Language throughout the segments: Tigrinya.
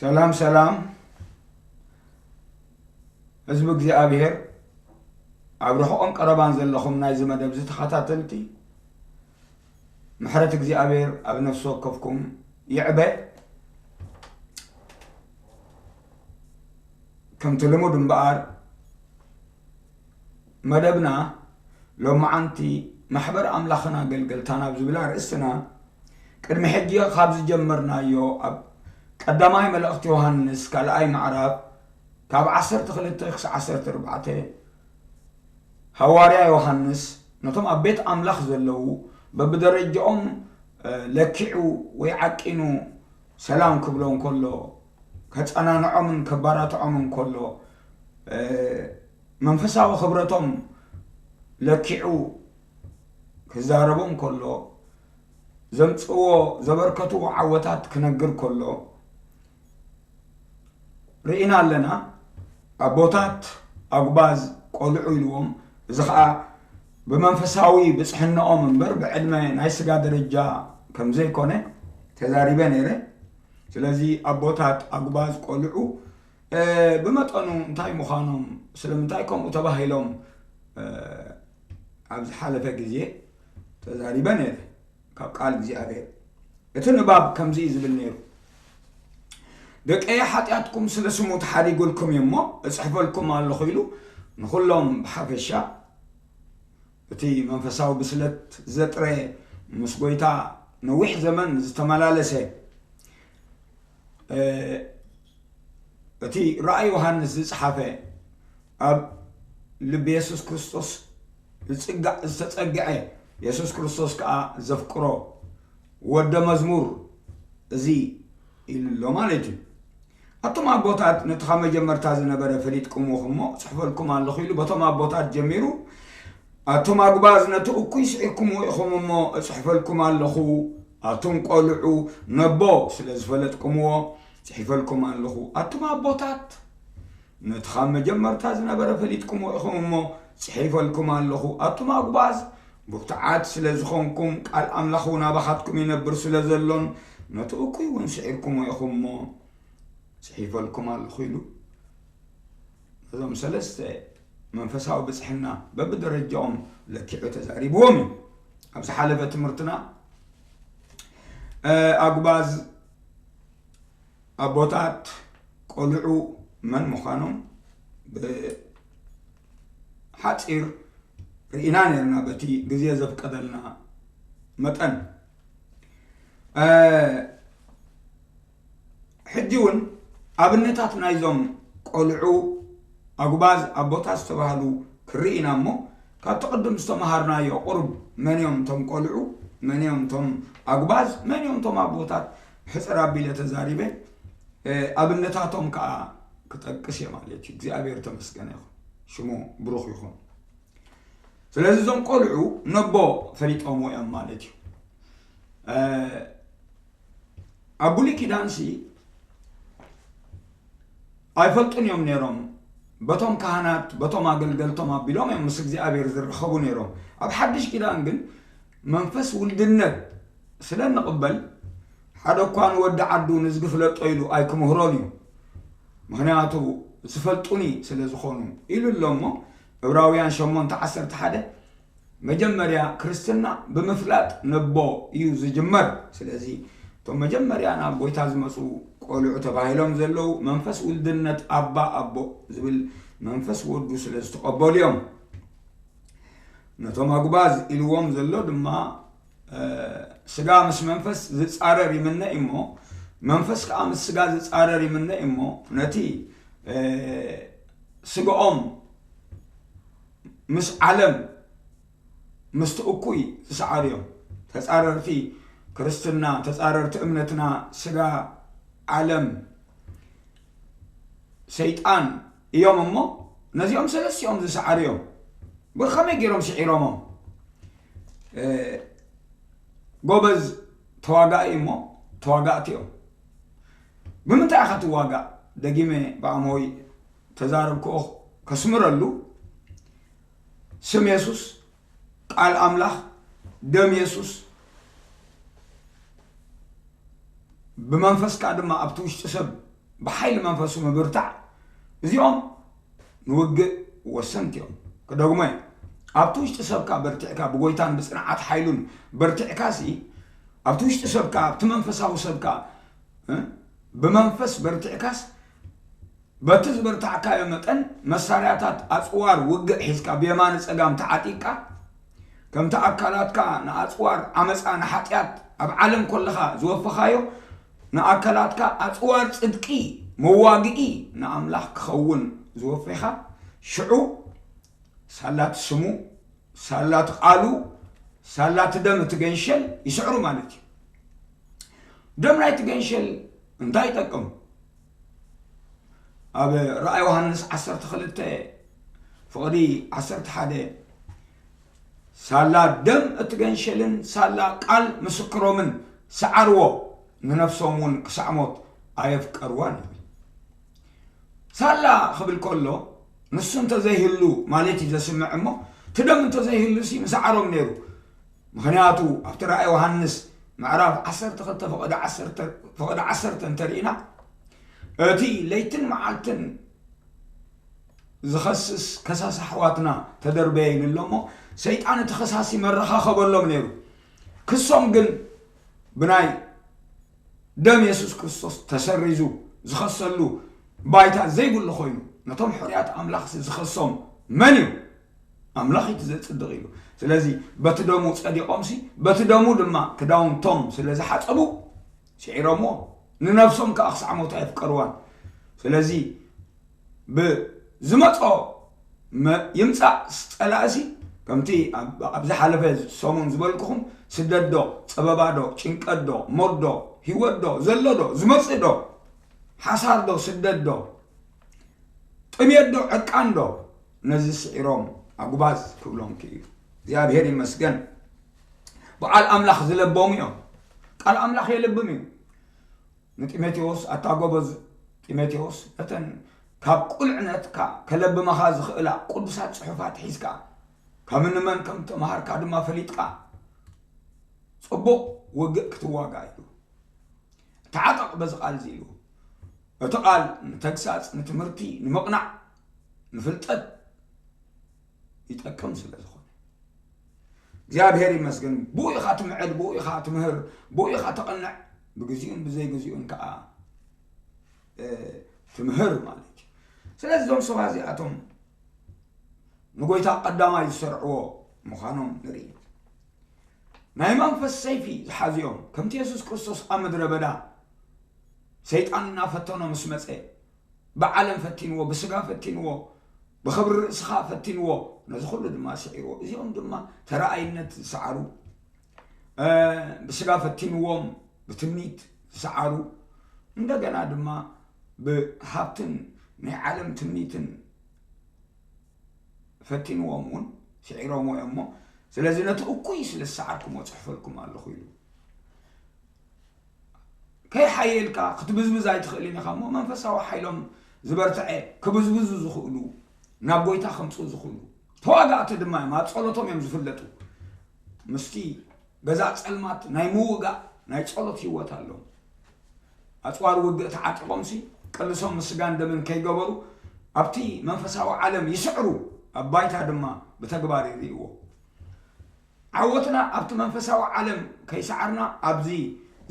ሰላም ሰላም ህዝቢ እግዚኣብሔር፣ ኣብ ርሑቕን ቀረባን ዘለኹም ናይዚ መደብ እዚ ተኸታተልቲ፣ ምሕረት እግዚኣብሔር ኣብ ነፍሲ ወከፍኩም ይዕበ። ከምቲ ልሙድ እምበኣር፣ መደብና ሎማዓንቲ ማሕበር ኣምላኽን ኣገልገልታን ኣብ ዝብል ኣርእስትና፣ ቅድሚ ሕጂ ካብ ዝጀመርናዮ ኣብ ቀዳማይ መልእኽቲ ዮሃንስ ካልኣይ ምዕራፍ ካብ ዓሰርተ ክልተ ክሳዕ ዓሰርተ ኣርባዕተ፣ ሃዋርያ ዮሃንስ ነቶም ኣብ ቤት ኣምላኽ ዘለዉ በብደረጃኦም፣ እ፣ ለኪዑ ወይ ዓቂኑ ሰላም ክብሎ እንከሎ፣ ከጸናንዖምን ከባራትዖምን ከሎ፣ እ፣ መንፈሳዊ ክብረቶም ለኪዑ ክዛረቦም ከሎ፣ ዘምጽእዎ፣ ዘበርከትዎ ዓወታት ክነግር ከሎ፣ ርኢና ኣለና። ኣቦታት ኣጉባዝ ቆልዑ ኢልዎም፣ እዚ ኸኣ ብመንፈሳዊ ብጽሕናኦም እምበር ብዕድመ ናይ ስጋ ደረጃ ከም ዘይኮነ ተዛሪበ ነይረ። ስለዚ ኣቦታት ኣጉባዝ ቆልዑ፣ እ፣ ብመጠኑ እንታይ ምዃኖም፣ ስለምንታይ ከምኡ ተባሂሎም፣ እ፣ ኣብ ዝሓለፈ ግዜ ተዛሪበ ነይረ ካብ ቃል እግዚኣብሔር። እቲ ንባብ ከምዚ እዩ ዝብል ነይሩ። "ደቀየ ሓጢኣትኩም ስለ ስሙ ተሓዲጉልኩም እዩ እሞ እጽሕፈልኩም ኣለኹ" ኢሉ ንኹሎም ብሓፈሻ እቲ መንፈሳዊ ብስለት ዘጥረ ምስ ጎይታ ነዊሕ ዘመን ዝተመላለሰ፣ እ፣ እቲ ራእይ ዮሃንስ ዝጸሓፈ ኣብ ልቢ የሱስ ክርስቶስ ዝጽጋዕ፣ ዝተጸግዐ፣ የሱስ ክርስቶስ ከኣ ዘፍቅሮ ወደ መዝሙር እዚ ኢሉ ኣሎ ማለት እዩ። ኣቱም ኣቦታት ነቲ ካብ መጀመርታ ዝነበረ ፈሊጥኩምዎ እሞ እጽሕፈልኩም ኣለኹ ኢሉ በቶም ኣቦታት ጀሚሩ፣ ኣቱም ኣጉባዝ ነቲ እኩይ ስዒርኩምዎ ኢኹም እሞ እጽሕፈልኩም ኣለኹ፣ ኣቱም ቆልዑ ነቦ ስለ ዝፈለጥኩምዎ ጽሒፈልኩም ኣለኹ። ኣቱም ኣቦታት ነቲ ካብ መጀመርታ ዝነበረ ፈሊጥኩምዎ ኢኹም እሞ ጽሒፈልኩም ኣለኹ። ኣቱም ኣጉባዝ ብርቱዓት ስለ ዝኾንኩም ቃል ኣምላኽ እውን ኣባኻትኩም ይነብር ስለ ዘሎን ነቲ እኩይ እውን ስዒርኩምዎ ኢኹም እሞ ጽሒፈልኩም ኣለኹ ኢሉ ነዞም ሰለስተ መንፈሳዊ ብጽሕና በብደረጃኦም ለኪዑ ተዛሪብዎም እዩ። ኣብ ዝሓለፈ ትምህርትና፣ እ፣ ኣጉባዝ ኣቦታት ቆልዑ መን ምዃኖም ብሓጺር ርኢና ነርና፣ በቲ ግዜ ዘፍቀደልና መጠን። እ፣ ሕጂ እውን ኣብነታት ናይዞም ቆልዑ ኣጉባዝ ኣቦታት ዝተባህሉ ክርኢ ኢና እሞ፣ ካብቲ ቅድም ዝተመሃርናዮ ቁሩብ መን እዮም እቶም ቆልዑ፣ መን እዮም እቶም ኣጉባዝ፣ መን እዮም እቶም ኣቦታት ሕጽር ኣቢለ ተዛሪበ፣ እ፣ ኣብነታቶም ከኣ ክጠቅስ እየ ማለት እዩ። እግዚኣብሔር ተመስገነ ይኹን፣ ሽሙ ብሩኽ ይኹን። ስለዚ እዞም ቆልዑ ነቦ ፈሊጦምዎ እዮም ማለት እዩ። እ፣ ኣብ ብሉይ ኪዳንሲ ኣይፈልጡን እዮም ነይሮም። በቶም ካህናት፣ በቶም ኣገልገልቶም ኣቢሎም እዮም ምስ እግዚኣብሔር ዝራኸቡ ነይሮም። ኣብ ሓድሽ ኪዳን ግን መንፈስ ውልድነት ስለ እንቕበል፣ ሓደ እኳ ንወዲ ዓዱ ንዝጊ ፍለጦ ኢሉ ኣይክምህሮን እዩ። ምኽንያቱ ዝፈልጡኒ ስለ ዝኾኑ ኢሉ ኣሎ እሞ፣ ዕብራውያን ሸሞንተ ዓሰርተ ሓደ፣ መጀመርያ ክርስትና ብምፍላጥ ነቦ እዩ ዝጅመር። ስለዚ እቶም መጀመርያ ናብ ጎይታ ዝመጹ ቆልዑ ተባሂሎም ዘለዉ መንፈስ ውልድነት ኣባ ኣቦ ዝብል መንፈስ ወዱ ስለ ዝተቐበሉ እዮም። ነቶም ኣጉባዝ ኢልዎም ዘሎ ድማ፣ እ፣ ስጋ ምስ መንፈስ ዝጻረር ይምነ እሞ፣ መንፈስ ከኣ ምስ ስጋ ዝጻረር ይምነ እሞ፣ ነቲ፣ እ፣ ስጋኦም ምስ ዓለም፣ ምስቲ እኩይ ዝሰዓሩ እዮም። ተጻረርቲ ክርስትና፣ ተጻረርቲ እምነትና፣ ስጋ፣ ዓለም፣ ሰይጣን እዮም እሞ፣ ነዚኦም ሰለስቲኦም ዝሰዓሩ እዮም። ብኸመይ ገይሮም ስዒሮሞም? እ፣ ጎበዝ ተዋጋኢ እሞ፣ ተዋጋእቲ እዮም። ብምንታይ ኢኻ ትዋጋእ? ደጊመ ብኣምሆይ ተዛረብክኦ ከስምረሉ፣ ስም የሱስ፣ ቃል ኣምላኽ፣ ደም የሱስ፣ ብመንፈስካ ድማ ኣብቲ ውሽጢ ሰብ ብሓይሊ መንፈሱ ምብርታዕ፣ እዚኦም ንውግእ ወሰንቲ እዮም። ክደግሞ እየ። ኣብቲ ውሽጢ ሰብካ በርቲዕካ፣ ብጎይታን ብጽንዓት ሓይሉን በርቲዕካሲ፣ ኣብቲ ውሽጢ ሰብካ፣ ኣብቲ መንፈሳዊ ሰብካ፣ እ፣ ብመንፈስ በርቲዕካስ፣ በቲ ዝበርታዕካዮ መጠን መሳርያታት ኣጽዋር ውግእ ሒዝካ ብየማነ ጸጋም ተዓጢቕካ፣ ከምቲ ኣካላትካ ንኣጽዋር ዓመጻ ንሓጢኣት ኣብ ዓለም ኮለኻ ዝወፈኻዮ፣ ንኣካላትካ ኣጽዋር ጽድቂ መዋግኢ ንኣምላኽ ክኸውን ዝወፌኻ፣ ሽዑ ሳላት ስሙ፣ ሳላት ቃሉ፣ ሳላት ደም እቲ ገንሸል ይስዕሩ ማለት እዩ። ደም ናይቲ ገንሸል እንታይ ይጠቅም? ኣብ ራእይ ዮሃንስ ዓሰርተ ክልተ ፍቕዲ ዓሰርተ ሓደ፣ ሳላ ደም እቲ ገንሸልን ሳላ ቃል ምስክሮምን ሰዓርዎ፣ ንነፍሶም እውን ክሳዕ ሞት ኣየፍቀርዋን ይብል። ሳላ ክብል ከሎ ንሱ እንተዘይህሉ ማለት እዩ ዘስምዕ እሞ፣ እቲ ደም እንተዘይህሉ ሲ ምሰዓሮም ነይሩ። ምኽንያቱ ኣብቲ ራእይ ዮሃንስ ምዕራፍ ዓሰርተ ክልተ ፍቕዲ ዓሰርተ፣ ፍቕዲ ዓሰርተ እንተርኢና፣ እቲ ለይትን መዓልትን ዝኸስስ ከሳሲ ኣሕዋትና ተደርበየ ኢሉ ኣሎ እሞ፣ ሰይጣን እቲ ከሳሲ መረኻኸበሎም ነይሩ። ክሶም ግን ብናይ ደም የሱስ ክርስቶስ ተሰሪዙ ዝኸሰሉ ባይታ ዘይብሉ ኮይኑ፣ ነቶም ሕሩያት ኣምላኽሲ ዝኸሶም መን እዩ? ኣምላኽ እዩ ዘጽድቕ ኢሉ። ስለዚ በቲ ደሙ ጸዲቖምሲ፣ በቲ ደሙ ድማ ክዳውንቶም ስለ ዝሓጸቡ ስዒሮምዎ፣ ንነፍሶም ከኣ ክሳዕ ሞት ኣየፍቀርዋን። ስለዚ ብዝመጾ መ-፣ ይምጻእ ጸላእሲ፣ ከምቲ ኣብ፣ ኣብ ዝሓለፈ ሰሙን ዝበልኩኹም፣ ስደት ዶ፣ ጸበባ ዶ፣ ጭንቀት ዶ፣ ሞት ዶ፣ ህይወት ዶ፣ ዘሎ ዶ፣ ዝመጽእ ዶ፣ ሓሳር ዶ፣ ስደት ዶ፣ ጥሜት ዶ፣ ዕርቃን ዶ፣ ነዚ ስዒሮም ኣጉባዝ ክብሎም ክኢሉ። እግዚኣብሔር ይመስገን። ብዓል ኣምላኽ ዝለበሙ እዮም። ቃል ኣምላኽ የልብም እዩ። ንጢሞቴዎስ፣ ኣታ ጎበዝ ጢሞቴዎስ፣ ነተን ካብ ቁልዕነትካ ከለብመኻ ዝኽእላ ቅዱሳት ጽሑፋት ሒዝካ፣ ካብ ንመን ከም ተመሃርካ ድማ ፈሊጥካ፣ ጽቡቕ ውግእ ክትዋጋእ ኢሉ። ተዓጠቕ በዚ ቃል እዚ ኢሉ። እቲ ቃል ንተግሳጽ፣ ንትምህርቲ፣ ንምቕናዕ፣ ንፍልጠት ይጠቅም ስለ ዝኾነ። እግዚኣብሔር ይመስገን። ብኡ ኢኻ ትምዕድ፣ ብኡ ኢኻ ትምህር፣ ብኡ ኢኻ ተቕንዕ። ብግዚኡን ብዘይግዚኡን ከኣ፣ እ፣ ትምህር ማለት እዩ። ስለዚ እዞም ሰባት እዚኣቶም ንጎይታ ቀዳማይ ዝሰርዕዎ ምዃኖም ንርኢ። ናይ መንፈስ ሰይፊ ዝሓዝዮም፣ ከምቲ የሱስ ክርስቶስ ኣብ ምድረ በዳ ሰይጣን እናፈተኖ ምስ መጸ፣ ብዓለም ፈቲንዎ፣ ብስጋ ፈቲንዎ፣ ብኽብሪ ርእስኻ ፈቲንዎ፣ ነዚ ኩሉ ድማ ስዒርዎ። እዚኦም ድማ ተረኣይነት ዝሰዓሩ፣ እ፣ ብስጋ ፈቲንዎም፣ ብትምኒት ዝሰዓሩ፣ እንደገና ድማ ብሃብትን ናይ ዓለም ትምኒትን ፈቲንዎም እውን ስዒሮምዎ እዮም እሞ፣ ስለዚ ነቲ እኩይ ስለ ዝሰዓርኩሞ ጽሕፈልኩም ኣለኹ ኢሉ። ከይሓየልካ ክትብዝብዝ ኣይትኽእልን ኢኻ እሞ፣ መንፈሳዊ ሓይሎም ዝበርትዐ፣ ክብዝብዙ ዝኽእሉ፣ ናብ ጎይታ ከምጽኡ ዝኽእሉ ተዋጋእቲ ድማ እዮም። ኣብ ጸሎቶም እዮም ዝፍለጡ። ምስቲ ገዛእ ጸልማት ናይ ምውጋእ ናይ ጸሎት ህይወት ኣለዎም። ኣጽዋር ውግእ ተዓጢቖምሲ፣ ቅልሶም ምስ ስጋን ደምን ከይገበሩ፣ ኣብቲ መንፈሳዊ ዓለም ይስዕሩ፣ ኣብ ባይታ ድማ ብተግባር ይርእይዎ። ዓወትና ኣብቲ መንፈሳዊ ዓለም ከይሰዓርና፣ ኣብዚ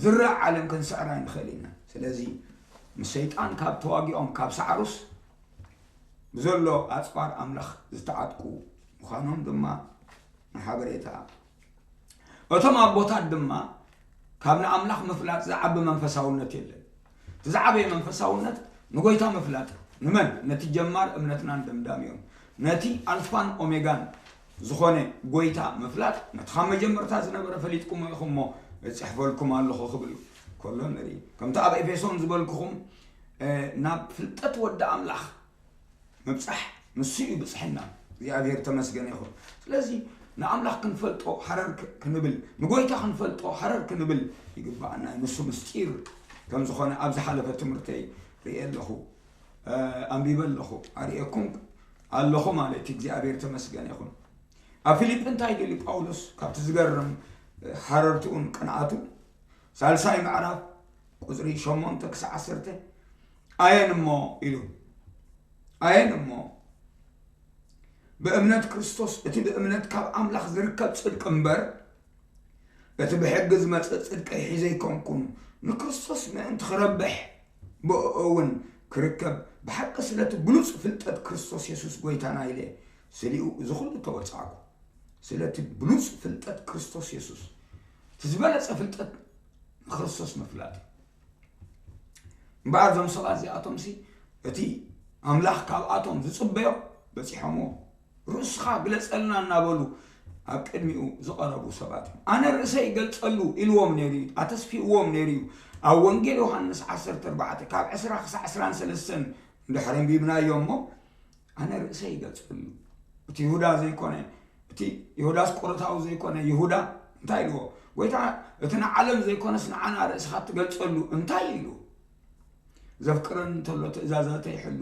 ዝረኣ ዓለም ክንስዕር ኣይንኽእል ኢና። ስለዚ፣ ምስ ሰይጣን ካብ ተዋጊኦም፣ ካብ ሰዓሩስ፣ ብዘሎ ኣጽዋር ኣምላኽ ዝተዓጥቁ ምዃኖም ድማ ንሓበሬታ። እቶም ኣቦታት ድማ፣ ካብ ንኣምላኽ ምፍላጥ ዝዓቢ መንፈሳውነት የለን። እቲ ዝዓበየ መንፈሳውነት ንጎይታ ምፍላጥ። ንመን? ነቲ ጀማር እምነትናን ደምዳሚኡን። ነቲ ኣልፋን ኦሜጋን ዝኾነ ጎይታ ምፍላጥ። ነቲ ካብ መጀመርታ ዝነበረ ፈሊጥኩሞ ኢኹም እሞ እጽሕፈልኩም ኣለኹ ክብል ከሎ ንርኢ። ከምቲ ኣብ ኤፌሶን ዝበልኩኹም፣ እ፣ ናብ ፍልጠት ወዲ ኣምላኽ ምብጻሕ ንሱ እዩ ብጽሕና። እግዚኣብሔር ተመስገነ ይኹን። ስለዚ ንኣምላኽ ክንፈልጦ ሃረር ክ-፣ ክንብል፣ ንጎይታ ክንፈልጦ ሃረር ክንብል ይግብኣና እዩ። ንሱ ምስጢር ከም ዝኾነ ኣብ ዝሓለፈ ትምህርተይ ርእየ ኣለኹ፣ እ፣ ኣንቢበ ኣለኹ፣ ኣርእየኩም ኣለኹ ማለት እዩ። እግዚኣብሔር ተመስገነ ይኹን። ኣብ ፊልጲ እንታይ ኢሉ ጳውሎስ ካብቲ ዝገርም፣ እ፣ ሃረርትኡን ቅንኣቱን ሳልሳይ ምዕራፍ ቁጽሪ ሸሞንተ ክሳዕ ዓሰርተ፣ ኣየን እሞ ኢሉ፣ ኣየን እሞ ብእምነት ክርስቶስ፣ እቲ ብእምነት ካብ ኣምላኽ ዝርከብ ጽድቂ እምበር፣ እቲ ብሕጊ ዝመጽእ ጽድቂ ሒዘ ኣይኮንኩን፣ ንክርስቶስ ምእንቲ ክረብሕ፣ ብእኡ እውን ክርከብ፣ ብሓቂ ስለቲ ብሉጽ ፍልጠት ክርስቶስ የሱስ ጐይታና ኢለ ስሊኡ እዚ ኹሉ ተወጻእኩ። ስለቲ ብሉጽ ፍልጠት ክርስቶስ የሱስ፣ እቲ ዝበለጸ ፍልጠት ንክርስቶስ ምፍላጥ እዩ። እምበኣር እዞም ሰባት እዚኣቶምሲ እቲ ኣምላኽ ካብኣቶም ዝጽበዮ በጺሖምዎ። ርእስኻ ግለጸልና እናበሉ ኣብ ቅድሚኡ ዝቐረቡ ሰባት እዮም። ኣነ ርእሰይ ይገልጸሉ ኢልዎም ነይሩ እዩ፣ ኣተስፊእዎም ነይሩ እዩ። ኣብ ወንጌል ዮሃንስ ዓሰርተ ኣርባዕተ ካብ ዕስራ ክሳዕ ዕስራን ሰለስተን እንድሕር ኣንቢብናዮ እሞ፣ ኣነ ርእሰይ ይገልጸሉ። እቲ ይሁዳ ዘይኮነ፣ እቲ ይሁዳ ኣስቆሮታዊ ዘይኮነ ይሁዳ እንታይ ኢልዎ? ጎይታ፣ እቲ ንዓለም ዘይኮነስ ንዓና ርእስኻ ትገልጸሉ እንታይ ኢሉ? ዘፍቅረኒ እንተሎ ትእዛዛተይ ይሕሉ፣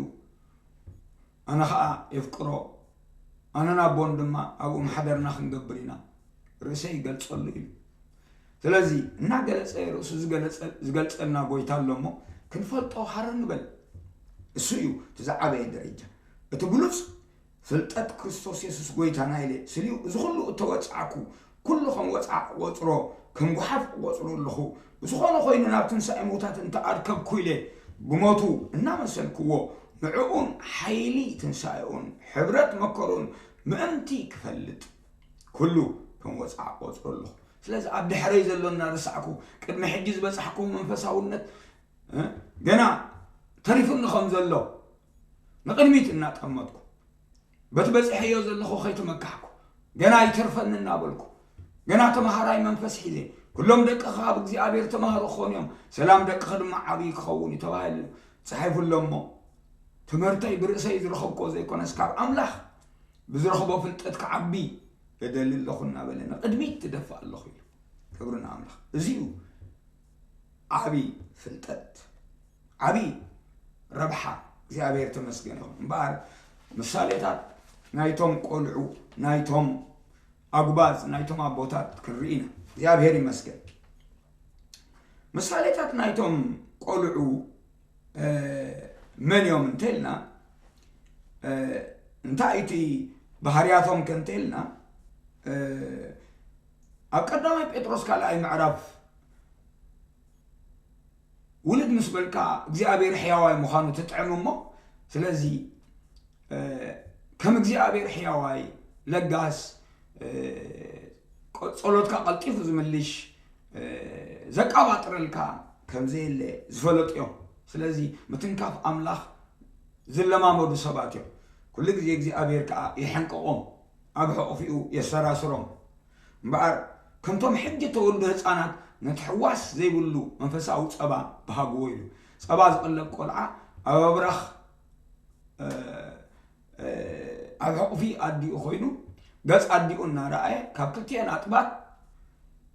ኣነ ኸኣ የፍቅሮ፣ ኣነን ኣቦን ድማ ኣብኡ ማሕደርና ክንገብር ኢና፣ ርእሰይ ይገልጸሉ ኢሉ። ስለዚ እናገለጸ ርእሱ ዝገለጸ-፣ ዝገልጸልና ጎይታ ኣሎ እሞ ክንፈልጦ ሃረ ንበል። እሱ እዩ እቲ ዝዓበየ ደረጃ። እቲ ብሉጽ ፍልጠት ክርስቶስ የሱስ ጎይታና ኢለ ስልዩ እዚ ኹሉ እተወጻዕኩ፣ ኩሉ ከም ወጻዕ ቆጽሮ፣ ከም ጓሓፍ ቆጽሮ ኣለኹ። ብዝኾነ ኮይኑ ናብ ትንሳኤ ምውታት እንተ ኣድከብኩ ኢለ ብሞቱ እናመሰልክዎ፣ ንዕኡን ሓይሊ ትንሳኤኡን ሕብረት መከሩን ምእንቲ ክፈልጥ ኩሉ ከም ወጻዕ ቆጽሮ ኣለኹ። ስለዚ ኣብ ድሕረይ ዘሎ እናረሳዕኩ፣ ቅድሚ ሕጂ ዝበጻሕኩዎ መንፈሳውነት፣ እ፣ ገና ተሪፉኒ ከም ዘሎ ንቕድሚት እናጠመትኩ፣ በቲ በጺሐዮ ዘለኹ ከይተመካሕኩ፣ ገና ይተርፈኒ እናበልኩ፣ ገና ተመሃራይ መንፈስ ሒዘ፣ "ኩሎም ደቅኻ ካብ እግዚኣብሔር ተማሃሩ ክኾኑ እዮም፣ ሰላም ደቅኻ ድማ ዓብዪ ክኸውን እዩ" ተባሂሉ ተጻሒፉ ኣሎ እሞ፣ ትምህርተይ ብርእሰይ ዝረኸብክዎ ዘይኮነስ ካብ ኣምላኽ ብዝረኽቦ ፍልጠት ክዓቢ እደሊ ኣለኹ እናበለ ንቕድሚት ትደፍእ ኣለኹ ኢሉ። ክብሪ ንኣምላኽ። እዚ እዩ ዓቢ ፍልጠት፣ ዓቢ ረብሓ። እግዚኣብሔር ተመስገን ይኹን። እምበኣር ምሳሌታት ናይቶም ቆልዑ፣ ናይቶም ኣጉባዝ፣ ናይቶም ኣቦታት ክንርኢ ኢና። እግዚኣብሔር ይመስገን። ምሳሌታት ናይቶም ቆልዑ፣ እ፣ መን እዮም እንተ ኢልና፣ እ፣ እንታይ እቲ ባህርያቶም ከ እንተ ኢልና፣ እ፣ ኣብ ቀዳማይ ጴጥሮስ ካልኣይ ምዕራፍ ውልድ ምስ በልካ እግዚኣብሔር ሕያዋይ ምዃኑ ትጥዕም እሞ፣ ስለዚ፣ እ፣ ከም እግዚኣብሔር ሕያዋይ፣ ለጋስ፣ እ፣ ቆ-፣ ጸሎትካ ቀልጢፉ ዝምልሽ፣ እ፣ ዘቃባጥረልካ ከም ዘየለ ዝፈለጡ እዮም። ስለዚ ምትንካፍ ኣምላኽ ዝለማመዱ ሰባት እዮም። ኩሉ ግዜ እግዚኣብሔር ከኣ የሐንቅቖም፣ ኣብ ሕቑፊኡ የሰራስሮም። እምበኣር ከምቶም ሕጂ እተወልዱ ህጻናት ነቲ ሕዋስ ዘይብሉ መንፈሳዊ ጸባ ብሃግዎ ኢሉ። ጸባ ዝቕለብ ቆልዓ ኣብ ኣብራኽ፣ እ፣ እ፣ ኣብ ሕቑፊ ኣዲኡ ኮይኑ ገጽ ኣዲኡ እናረኣየ ካብ ክልቲኤን ኣጥባት፣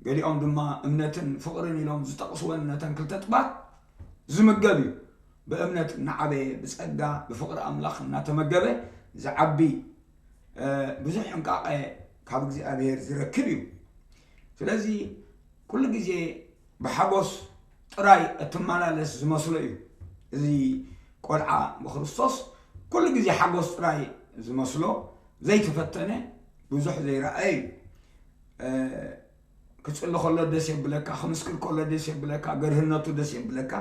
ገሊኦም ድማ እምነትን ፍቕርን ኢሎም ዝጠቕስወን ነተን ክልተ ኣጥባት ዝምገብ እዩ። ብእምነት እናዓበየ ብጸጋ ብፍቕሪ ኣምላኽ እናተመገበ ዝዓቢ፣ እ፣ ብዙሕ ሕንቃቐ ካብ እግዚኣብሔር ዝረክብ እዩ። ስለዚ ኩሉ ግዜ ብሓጎስ ጥራይ እትመላለስ ዝመስሎ እዩ። እዚ ቆልዓ ብክርስቶስ ኩሉ ግዜ ሓጎስ ጥራይ ዝመስሎ፣ ዘይተፈተነ፣ ብዙሕ ዘይረኣየ እዩ። እ፣ ክጽሊ ከሎ ደስ የብለካ፣ ክምስክር ከሎ ደስ የብለካ፣ ገርህነቱ ደስ የብለካ።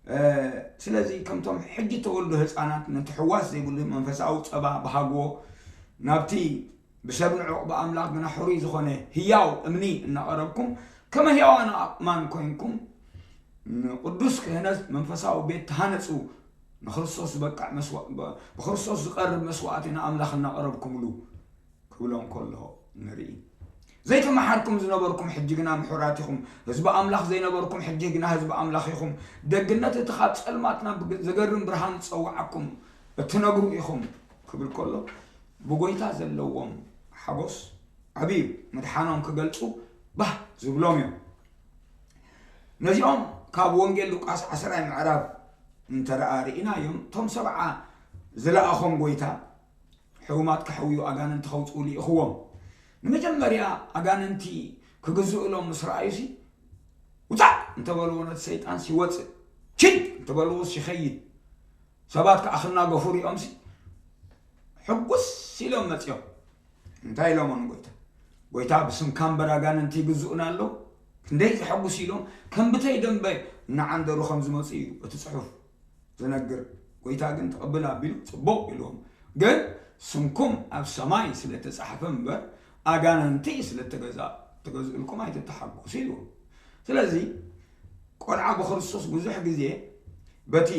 እ፣ ስለዚ ከምቶም ሕጂ ተወልዱ ህጻናት ነቲ ሕዋስ ዘይብሉ መንፈሳዊ ጸባ ብሃግዎ ናብቲ ብሰብ ንዑቕ ብኣምላኽ ግና ሕሩይ ዝኾነ ህያው እምኒ እናቐረብኩም፣ ከመ ህያዋን ኣእማን ኮይንኩም፣ ንቅዱስ ክህነት መንፈሳዊ ቤት ተሃነጹ፣ ንክርስቶስ ዝበቅዕ መስዋ-፣ ብ-፣ ብክርስቶስ ዝቐርብ መስዋዕቲ ንኣምላኽ እናቐረብኩምሉ ክብሎም ከሎ ንርኢ። ዘይተመሓርኩም ዝነበርኩም ሕጂ ግና ምሑራት ኢኹም፣ ህዝቢ ኣምላኽ ዘይነበርኩም ሕጂ ግና ህዝቢ ኣምላኽ ኢኹም። ደግነት እቲ ካብ ጸልማት ናብ ዘገርም ብርሃን ዝጸውዓኩም እትነግሩ ኢኹም ክብል ከሎ፣ ብጎይታ ዘለዎም ሓጎስ ዓብዩ ምድሓኖም ክገልጹ ባህ ዝብሎም እዮም። ነዚኦም ካብ ወንጌል ሉቃስ ዓስራይ ምዕራፍ እንተ ደኣ ርኢናዮም፣ እቶም ሰብዓ ዝለኣኾም ጎይታ ሕሙማት ከሕውዩ ኣጋንንቲ ከውጽኡ ልኢኽዎም። ንመጀመርያ ኣጋንንቲ ክግዝእሎም ምስ ረኣዩሲ፣ "ውጻእ!" እንተበልዎ ነቲ ሰይጣንሲ ይወጽእ። ችድ እንተበልዎስ ይኸይድ። ሰባት ከዓ ክናገፉ ሪኦምሲ ሕጉስ ኢሎም መፂኦም። እንታይ ኢሎሞ ንጎይታ? ጎይታ፣ ብስምካ እምበር ኣጋንንቲ ይግዝኡና ኣለዉ። ክንደይ ዘሐጉስ ኢሎም ከም ብተይ ደንበ እናዓንደሩ ከም ዝመፁ እዩ እቲ ፅሑፍ ዝነግር። ጎይታ ግን ትቕብል ኣቢሉ ፅቡቕ ኢልዎም። ግን ስምኩም ኣብ ሰማይ ስለ ተፃሕፈ እምበር ኣጋንንቲ ስለ ተገዛ ተገዝኡልኩም ኣይትተሓጎሱ ኢልዎም። ስለዚ ቆልዓ ብክርስቶስ ብዙሕ ግዜ በቲ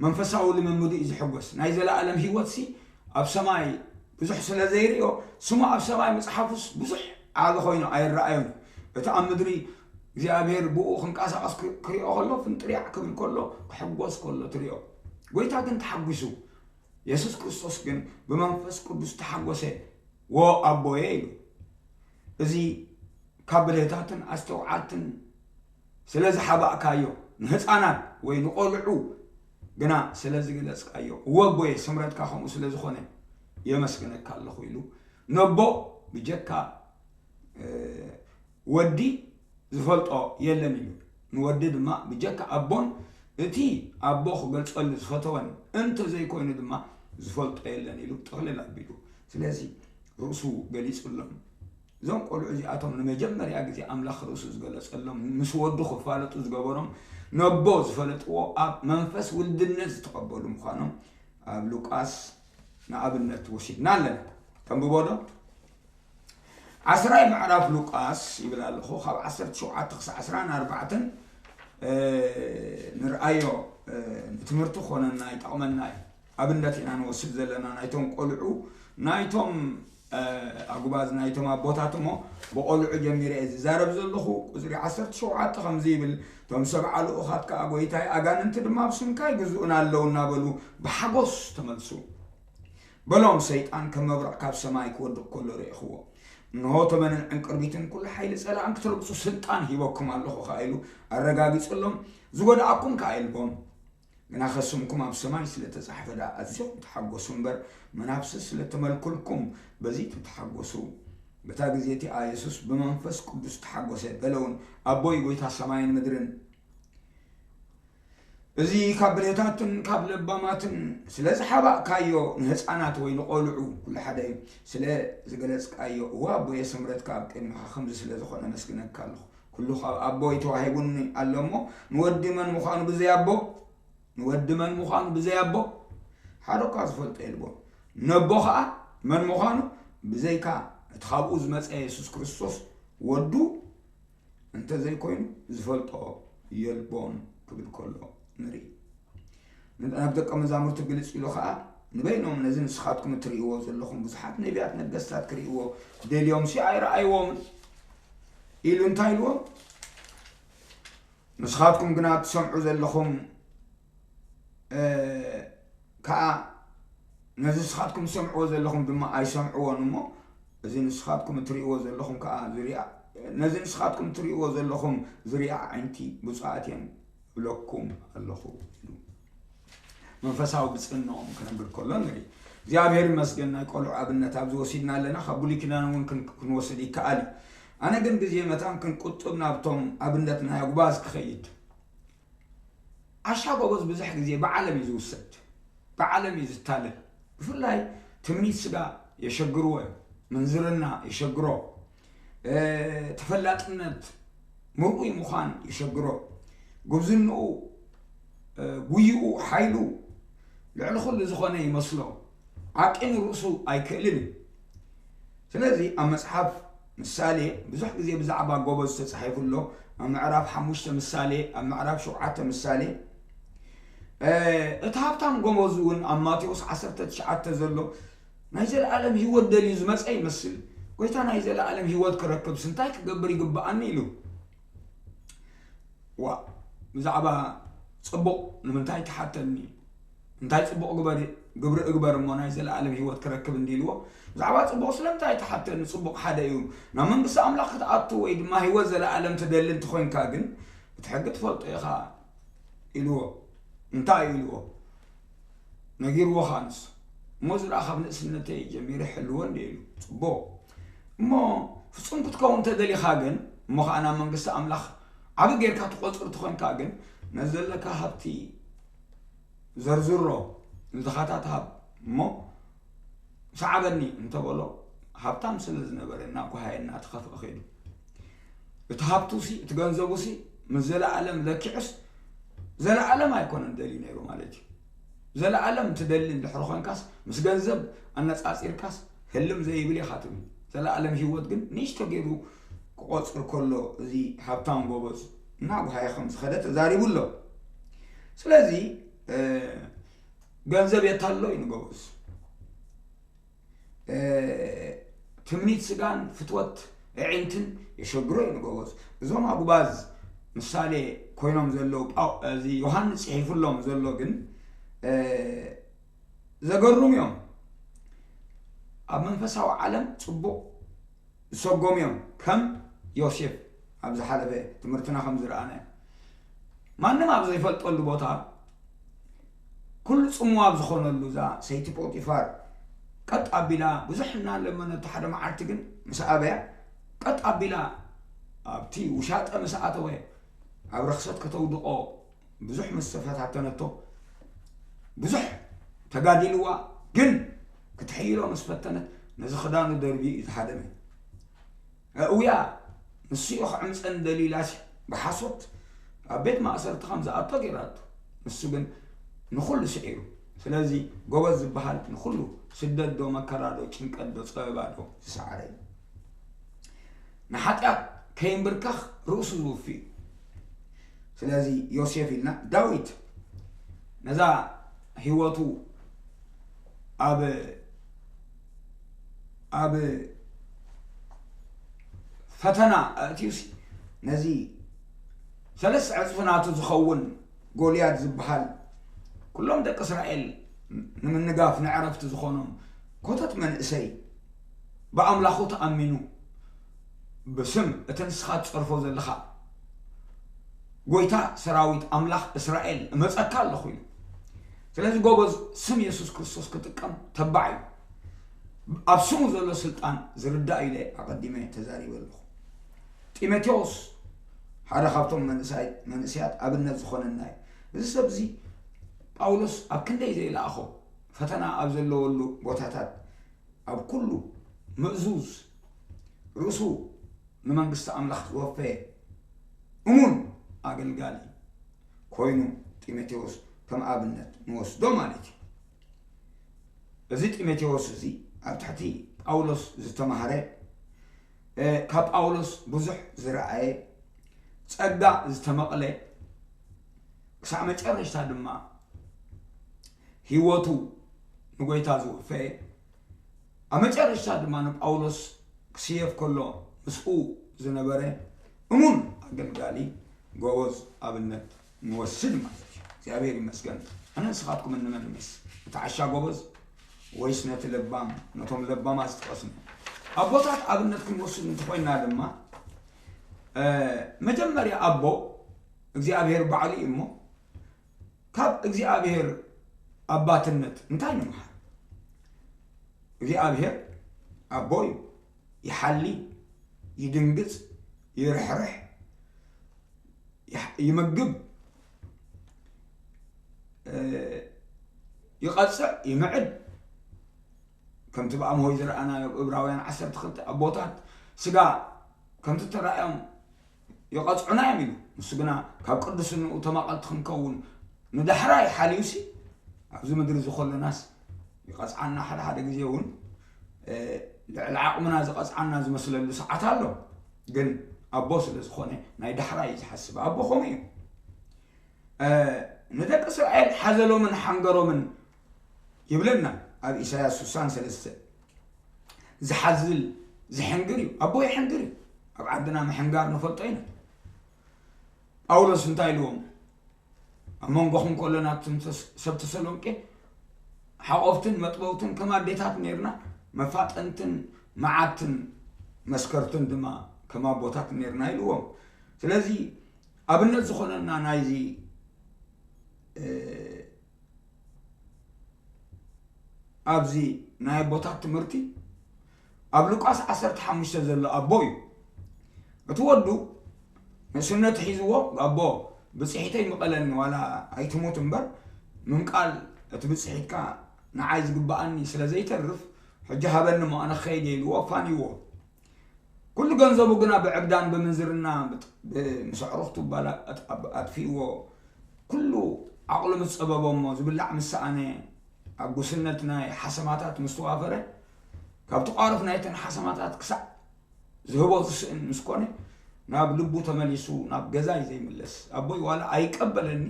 መንፈሳዊ ልምምዱ እዩ ዝሕጎስ። ናይ ዘለኣለም ህይወትሲ ኣብ ሰማይ ብዙሕ ስለ ዘይርእዮ፣ ስሙ ኣብ ሰማይ ምጽሓፉስ ብዙሕ ዓቢ ኮይኑ ኣይረኣዮን። እቲ ኣብ ምድሪ እግዚኣብሔር ብኡ ክንቀሳቐስ ክ-፣ ክሪኦ ከሎ፣ ፍንጥርያዕ ክብል ከሎ፣ ክሕጎስ ከሎ ትሪኦ። ጎይታ ግን ተሓጒሱ። የሱስ ክርስቶስ ግን ብመንፈስ ቅዱስ ተሓጎሰ፣ "ዎ ኣቦየ" ኢሉ። እዚ ካብ ብልህታትን ኣስተውዓልትን ስለ ዝሓባእካዮ፣ ንህፃናት ወይ ንቆልዑ ግና ስለ ዝገለጽካዮ፣ "እወ ኣቦየ፣ ስምረትካ ከምኡ ስለ ዝኾነ የመስግነካ ኣለኹ" ኢሉ፣ ነቦ ብጀካ፣ እ፣ ወዲ ዝፈልጦ የለን ኢሉ። ንወዲ ድማ ብጀካ ኣቦን እቲ ኣቦ ክገልጸሉ ዝፈተወን እንተ ዘይኮይኑ ድማ ዝፈልጦ የለን ኢሉ ጥቕልል ኣቢሉ። ስለዚ ርእሱ ገሊጹሎም። እዞም ቆልዑ እዚኣቶም ንመጀመርያ ግዜ ኣምላኽ ርእሱ ዝገለጸሎም፣ ምስ ወዱ ክፋለጡ ዝገበሮም፣ ነቦ ዝፈለጥዎ ኣብ መንፈስ ውልድነት ዝተቐበሉ ምዃኖም ኣብ ሉቃስ ንኣብነት ወሲድና ኣለና። ከንብቦ ዶ? ዓስራይ ምዕራፍ ሉቃስ ይብል ኣለኹ፣ ካብ ዓሰርተ ሸውዓተ ክሳብ ዓስራን ኣርባዕተን፣ እ፣ ንርኣዮ፣ እ፣ ንትምህርቲ ክኾነና ይጠቕመና እዩ። ኣብነት ኢና ንወስድ ዘለና ናይቶም ቆልዑ፣ ናይቶም፣ እ፣ ኣጉባዝ ናይቶም ኣቦታት እሞ፣ ብቆልዑ ጀሚረ እየ ዝዛረብ ዘለኹ። ቁጽሪ ዓሰርተ ሸውዓተ ከምዚ ይብል፣ "እቶም ሰብዓ ልኡኻት ከኣ ጎይታይ፣ ኣጋንንቲ ድማ ብስምካ ይግዝኡና ኣለዉ" እናበሉ ብሓጎስ ተመልሱ። በሎም፣ ሰይጣን ከም መብረቕ ካብ ሰማይ ክወድቕ ከሎ ርኤኽዎ። እንሆ፣ ተመንን ዕንቅርቢትን ኩሉ ሓይሊ ጸላእን ክትረግጹ ስልጣን ሂበኩም ኣለኹ ከኣ ኢሉ ኣረጋጊጹሎም፣ ዝጎድኣኩም ከኣ የልቦን። ግናኸ ስምኩም ኣብ ሰማይ ስለ ተጻሕፈ ደኣ ኣዚኹም ተሓጎሱ እምበር፣ መናፍስቲ ስለ ተመልኩልኩም በዚ ትተሓጎሱ። በታ ግዜ እቲኣ የሱስ ብመንፈስ ቅዱስ ተሓጎሰ፣ በለ እውን፣ ኣቦይ፣ ጎይታ ሰማይን ምድርን፣ እዚ ካብ ብልህታትን ካብ ለባማትን ስለ ዝሓባእካዮ፣ ንህፃናት ወይ ንቆልዑ፣ ኩሉ ሓደ እዩ፣ ስለ ዝገለጽካዮ፣ እወ ኣቦየ፣ ስምረትካ ኣብ ቅድሚኻ ከምዚ ስለ ዝኾነ ኣመስግነካ ኣለኹ። ኩሉ ካብ ኣቦይ ተዋሂቡኒ ኣሎ እሞ፣ ንወዲ መን ምዃኑ ብዘይ ኣቦ፣ ንወዲ መን ምዃኑ ብዘይ ኣቦ፣ ሓደ እኳ ዝፈልጦ የልቦን። ነቦ ኸኣ መን ምዃኑ ብዘይካ እቲ ካብኡ ዝመጸ የሱስ ክርስቶስ ወዱ እንተ ዘይኮይኑ ዝፈልጦ የልቦን ክብል ከሎ ንርኢ። ናብ ደቀ መዛሙርቱ ግልጽ ኢሉ ኸኣ፣ ንበይኖም ነዚ ንስኻትኩም እትርእይዎ ዘለኹም ብዙሓት ነቢያት ነገስታት ክርእይዎ ደልዮምሲ ኣይረኣይዎምን ኢሉ እንታይ ኢልዎም? ንስኻትኩም ግና ትሰምዑ ዘለኹም፣ እ፣ ከኣ ነዚ ንስኻትኩም ትሰምዕዎ ዘለኹም ድማ ኣይሰምዕዎን እሞ፣ እዚ ንስኻትኩም እትርእይዎ ዘለኹም ከኣ ዝሪኣ፣ ነዚ ንስኻትኩም እትርእይዎ ዘለኹም ዝሪኣ ኣዒንቲ ብፁዓት እየን እብለኩም ኣለኹ ኢሉ። መንፈሳዊ ብፅዕናኦም ክነግር ከሎ ንርኢ። እግዚኣብሔር ይመስገን፣ ናይ ቆልዑ ኣብነት ኣብዚ ወሲድና ኣለና። ካብ ብሉይ ኪዳን እውን ክን-፣ ክንወስድ ይከኣል እዩ። ኣነ ግን ግዜ መታን ክንቁጥብ ናብቶም ኣብነት ናይ ኣጉባዝ ክኸይድ። ዓሻ ጎበዝ ብዙሕ ግዜ ብዓለም እዩ ዝውሰድ፣ ብዓለም እዩ ዝታለል። ብፍላይ ትምኒት ስጋ የሸግርዎ እዮም፣ ምንዝርና የሸግሮ፣ እ፣ ተፈላጥነት፣ ምርኡይ ምዃን የሸግሮ። ጉብዝንኡ፣ እ፣ ጉይኡ፣ ሓይሉ ልዕሊ ኩሉ ዝኾነ ይመስሎ። ዓቂኑ ርእሱ ኣይክእልን እዩ። ስለዚ ኣብ መጽሓፍ ምሳሌ ብዙሕ ግዜ ብዛዕባ ጎበዝ ተጻሒፉ ኣሎ። ኣብ ምዕራፍ ሓሙሽተ ምሳሌ፣ ኣብ ምዕራፍ ሸውዓተ ምሳሌ፣ እ፣ እቲ ሃብታም ጎበዝ እውን ኣብ ማቴዎስ ዓሰርተ ትሽዓተ ዘሎ ናይ ዘለኣለም ህይወት ደልዩ ዝመጸ ይመስል። "ጎይታ፣ ናይ ዘለኣለም ህይወት ክረክብስ እንታይ ክገብር ይግብኣኒ?" ኢሉ። ዋ፣ ብዛዕባ ጽቡቕ ንምንታይ ትሓተኒ? እንታይ ጽቡቕ ግበር፣ ግብሪ እግበር እሞ ናይ ዘለኣለም ህይወት ክረክብ እንዲልዎ፣ ብዛዕባ ጽቡቕ ስለምንታይ ትሓተኒ? ጽቡቕ ሓደ እዩ። ናብ መንግስቲ ኣምላኽ ክትኣቱ ወይ ድማ ህይወት ዘለኣለም ትደሊ እንተኾይንካ ግን፣ እቲ ሕጊ ትፈልጦ ኢኻ ኢልዎ። እንታይ እዩ ኢልዎ? ነጊርዎ ኸኣ ንሱ። እሞ እዚ ደኣ ካብ ንእስነተይ ጀሚረ ይሕልዎ እንደ ኢሉ። ጽቡቕ። እሞ ፍጹም ክትከውን እንተደሊኻ ግን፣ እሞ ኸኣ ናብ መንግስቲ ኣምላኽ ዓቢ ጌርካ ትቖጽር ተኾንካ ግን፣ ነዚ ዘለካ ሃብቲ ዘርዝሮ ንድኻታት ሃብ እሞ ሰዓበኒ እንተበሎ፣ ሃብታም ስለ ዝነበረ እናጓሃየ እናተኸፍአ ከይዱ። እቲ ሃብቱሲ፣ እቲ ገንዘቡሲ ምስ ዘለኣለም ለኪዑስ፣ ዘለኣለም ኣይኮነን ደልዩ ነይሩ ማለት እዩ። ዘለኣለም ትደሊ እንድሕሪ ኾንካስ፣ ምስ ገንዘብ ኣነጻጺርካስ ህልም ዘይብል ኢኻ ትብል። ዘለኣለም ህይወት ግን ንእሽቶ ገይሩ ክቖጽር ከሎ፣ እዚ ሃብታም ጎበዝ እናጓሃየ ከም ዝኸደ ተዛሪቡ ኣሎ። ስለዚ፣ እ፣ ገንዘብ የታሎ እዩ ንጎበዝ። እ፣ ትምኒት ስጋን ፍትወት ኣዒንትን የሸግሮ እዩ ንጎበዝ። እዞም ኣጉባዝ ምሳሌ ኮይኖም ዘለዉ ጳው-፣ እዚ ዮሃንስ ጽሒፉሎም ዘሎ ግን፣ እ፣ ዘገርሙ እዮም። ኣብ መንፈሳዊ ዓለም ጽቡቕ ዝሰጎሙ እዮም። ከም ዮሴፍ ኣብ ዝሓለፈ ትምህርትና ከም ዝረኣናዮ፣ ማንም ኣብ ዘይፈልጠሉ ቦታ፣ ኩሉ ጽምዋ ኣብ ዝኾነሉ፣ እዛ ሰይቲ ጶጢፋር ቀጥ ኣቢላ ብዙሕ እናለመነቶ፣ ሓደ መዓልቲ ግን ምስ ኣበያ፣ ቀጥ ኣቢላ ኣብቲ ውሻጠ ምስ ኣተወ፣ ኣብ ርኽሰት ከተውድቖ ብዙሕ ምስ ተፈታተነቶ፣ ብዙሕ ተጋዲልዋ፣ ግን ክትሕይሎ ምስ ፈተነት፣ ነዚ ክዳኑ ደርቢዩ እዩ ዝሃደመ። ኣእውያ፣ ንሱ እዩ ክዕምጸኒ ደልዩ ኢላሲ ብሓሶት ኣብ ቤት ማእሰርቲ ከም ዝኣቶ ገይራቶ። ንሱ ግን ንኹሉ ስዒሩ። ስለዚ ጎበዝ ዝበሃል ንኹሉ፣ ስደት ዶ፣ መከራ ዶ፣ ጭንቀት ዶ፣ ጸበባ ዶ ዝሰዓረ እዩ። ንሓጢኣት ከይንብርከኽ ርእሱ ዝውፊ እዩ። ስለዚ ዮሴፍ ኢልና፣ ዳዊት ነዛ ህይወቱ ኣብ፣ ኣብ ፈተና ኣእትዩሲ፣ ነዚ ሰለስተ ዕጽፊ ናቱ ዝኸውን ጎልያድ ዝበሃል፣ ኩሎም ደቂ እስራኤል ንምንጋፍ ንዕረፍቲ ዝኾኖም ኮተት መንእሰይ፣ ብኣምላኹ ተኣሚኑ ብስም እቲ ንስኻ ትጸርፎ ዘለኻ ጎይታ ሰራዊት ኣምላኽ እስራኤል እመጸካ ኣለኹ ኢሉ። ስለዚ ጎበዝ፣ ስም የሱስ ክርስቶስ ክጥቀም ተባዕ እዩ። ኣብ ስሙ ዘሎ ስልጣን ዝርዳእ ኢለ ኣቐዲመ ተዛሪበ ኣለኹ። ጢሞቴዎስ ሓደ ካብቶም መንእሳይ-፣ መንእሰያት ኣብነት ዝኾነና እዩ። እዚ ሰብ እዚ ጳውሎስ ኣብ ክንደይ ዘይለኣኾ፣ ፈተና ኣብ ዘለወሉ ቦታታት፣ ኣብ ኩሉ ምእዙዝ፣ ርእሱ ንመንግስቲ ኣምላኽ ዝወፈየ እሙን ኣገልጋሊ ኮይኑ፣ ጢሞቴዎስ ከም ኣብነት ንወስዶ ማለት እዩ። እዚ ጢሞቴዎስ እዚ ኣብ ትሕቲ ጳውሎስ ዝተማህረ፣ እ፣ ካብ ጳውሎስ ብዙሕ ዝረኣየ፣ ጸጋ ዝተመቕለ፣ ክሳዕ መጨረሽታ ድማ ህይወቱ ንጎይታ ዝወፈየ፣ ኣብ መጨረሽታ ድማ ንጳውሎስ ክስየፍ ከሎ ምስኡ ዝነበረ እሙን ኣገልጋሊ፣ ጎበዝ ኣብነት ንወስድ ማለት እዩ። እግዚኣብሔር ይመስገን። ኣነ ንስኻትኩም እንመልምስ፣ እቲ ዓሻ ጎበዝ ወይስ ነቲ ለባም፣ ነቶም ለባማት ዝጠቐስና ኣቦታት ኣብነት ክንወስድ እንተኾይና ድማ፣ እ፣ መጀመርያ ኣቦ እግዚኣብሔር ባዕሉ እዩ እሞ፣ ካብ እግዚኣብሔር ኣባትነት እንታይ ንምሃር? እግዚኣብሔር ኣቦ እዩ። ይሓሊ፣ ይድንግጽ፣ ይርሕርሕ፣ ይሕ-፣ ይምግብ፣ እ፣ ይቐጽዕ፣ ይምዕድ። ከምቲ ብኣምሆይ ዝረኣናዮ ኣብ ዕብራውያን ዓሰርተ ክልተ ኣቦታት ስጋ ከምቲ ተራእዮም ይቐጽዑና እዮም ኢሉ። ንሱ ግና ካብ ቅዱስንኡ ተማቐልቲ ክንከውን ንዳሕራይ ሓልዩሲ ኣብዚ ምድሪ እዚ ከለናስ ይቐጽዓና፣ ሓደ ሓደ ግዜ እውን፣ እ፣ ልዕሊ ዓቕምና ዝቐጽዓና ዝመስለሉ ሰዓት ኣሎ። ግን ኣቦ ስለ ዝኾነ ናይ ዳሕራይ እዩ ዝሓስብ። ኣቦ ከምኡ እዩ። እ፣ ንደቂ እስራኤል ሓዘሎምን ሓንገሮምን ይብለና ኣብ ኢሳያስ ስሳን ሰለስተ። ዝሓዝል ዝሕንግር እዩ። ኣቦ ይሕንግር እዩ። ኣብ ዓድና ምሕንጋር ንፈልጦ ኢና። ጳውሎስ እንታይ ኢልዎም? ኣብ መንጎኹም ከሎ ናብቶም ተስ-፣ ሰብ ተሰሎንቄ ሓቆፍትን መጥበውትን ከም ኣዴታት ነርና፣ መፋጠንትን መዓትን መስከርትን ድማ ከም ኣቦታት ነርና ኢልዎም። ስለዚ ኣብነት ዝኾነና ናይዚ፣ እ፣ ኣብዚ ናይ ኣቦታት ትምህርቲ ኣብ ሉቃስ ዓሰርተ ሓሙሽተ ዘሎ ኣቦ እዩ። እቲ ወዱ ንእስነቱ ሒዝዎ፣ ኣቦ፣ ብፅሒተይ ምቐለኒ፣ ዋላ ኣይትሙት እምበር፣ ምምቃል እቲ ብፅሒትካ ንዓይ ዝግብኣኒ ስለ ዘይተርፍ፣ ሕጂ ሃበኒ እሞ ኣነ ክኸይድ እየ ኢልዎ፣ ኣፋንይዎ። ኩሉ ገንዘቡ ግና ብዕብዳን ብምንዝርና ብጥ-፣ ብ-፣ ምስ ኣዕሩኽቱ ባላ-፣ ኣጥ-፣ ኣብ-፣ ኣጥፊእዎ። ኩሉ ዓቕሉ ምስ ጸበቦ እሞ ዝብላዕ ምስ ሰኣነ፣ ኣብ ጉስነት ናይ ሓሰማታት ምስ ተዋፈረ፣ ካብ ተቋርፍ ናይተን ሓሰማታት ክሳዕ ዝህቦ ዝስእን ምስ ኮነ፣ ናብ ልቡ ተመሊሱ ናብ ገዛይ ዘይምለስ። ኣቦይ ዋላ ኣይቀበለኒ፣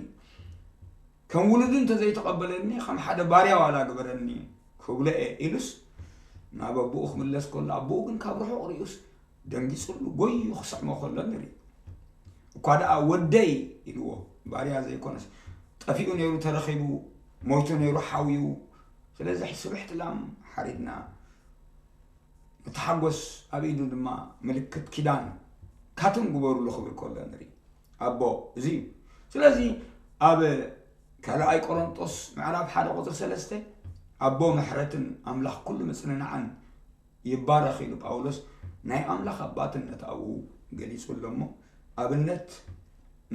ከም ውሉዱ እንተዘይተቐበለኒ፣ ከም ሓደ ባርያ ዋላ ግበረኒ ክብሎ እየ ኢሉስ፣ ናብ ኣቦኡ ክምለስ ከሎ፣ ኣቦኡ ግን ካብ ርሑቕ ርእዩስ ደንጊጹሉ፣ ጎዩ ክስዕሞ ከሎ ንርኢ። እኳ ደኣ ወደይ ኢልዎ፣ ባርያ ዘይኮነስ፣ ጠፊኡ ነይሩ ተረኺቡ፣ ሞይቱ ነይሩ ሓውዩ። ስለዚ ስብሕቲ ላም ሓሪድና፣ ንተሓጎስ፣ ኣብ ኢዱ ድማ ምልክት ኪዳን ካትም ግበሩሉ ክብል ከሎ ንርኢ። ኣቦ እዚ እዩ። ስለዚ ኣብ ካልኣይ ቆሮንጦስ ምዕራፍ ሓደ ቁጽሪ ሰለስተ፣ ኣቦ ምሕረትን ኣምላኽ ኩሉ ምጽንናዕን ይባረኽ ኢሉ ጳውሎስ ናይ ኣምላኽ ኣባትነት ኣብኡ ገሊጹ ኣሎ እሞ፣ ኣብነት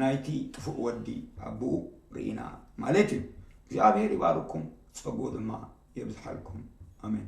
ናይቲ ጥፉእ ወዲ ኣቦኡ ርኢና ማለት እዩ። እግዚኣብሔር ይባርኩም፣ ጸጉኡ ድማ የብዝሓልኩም። ኣሜን።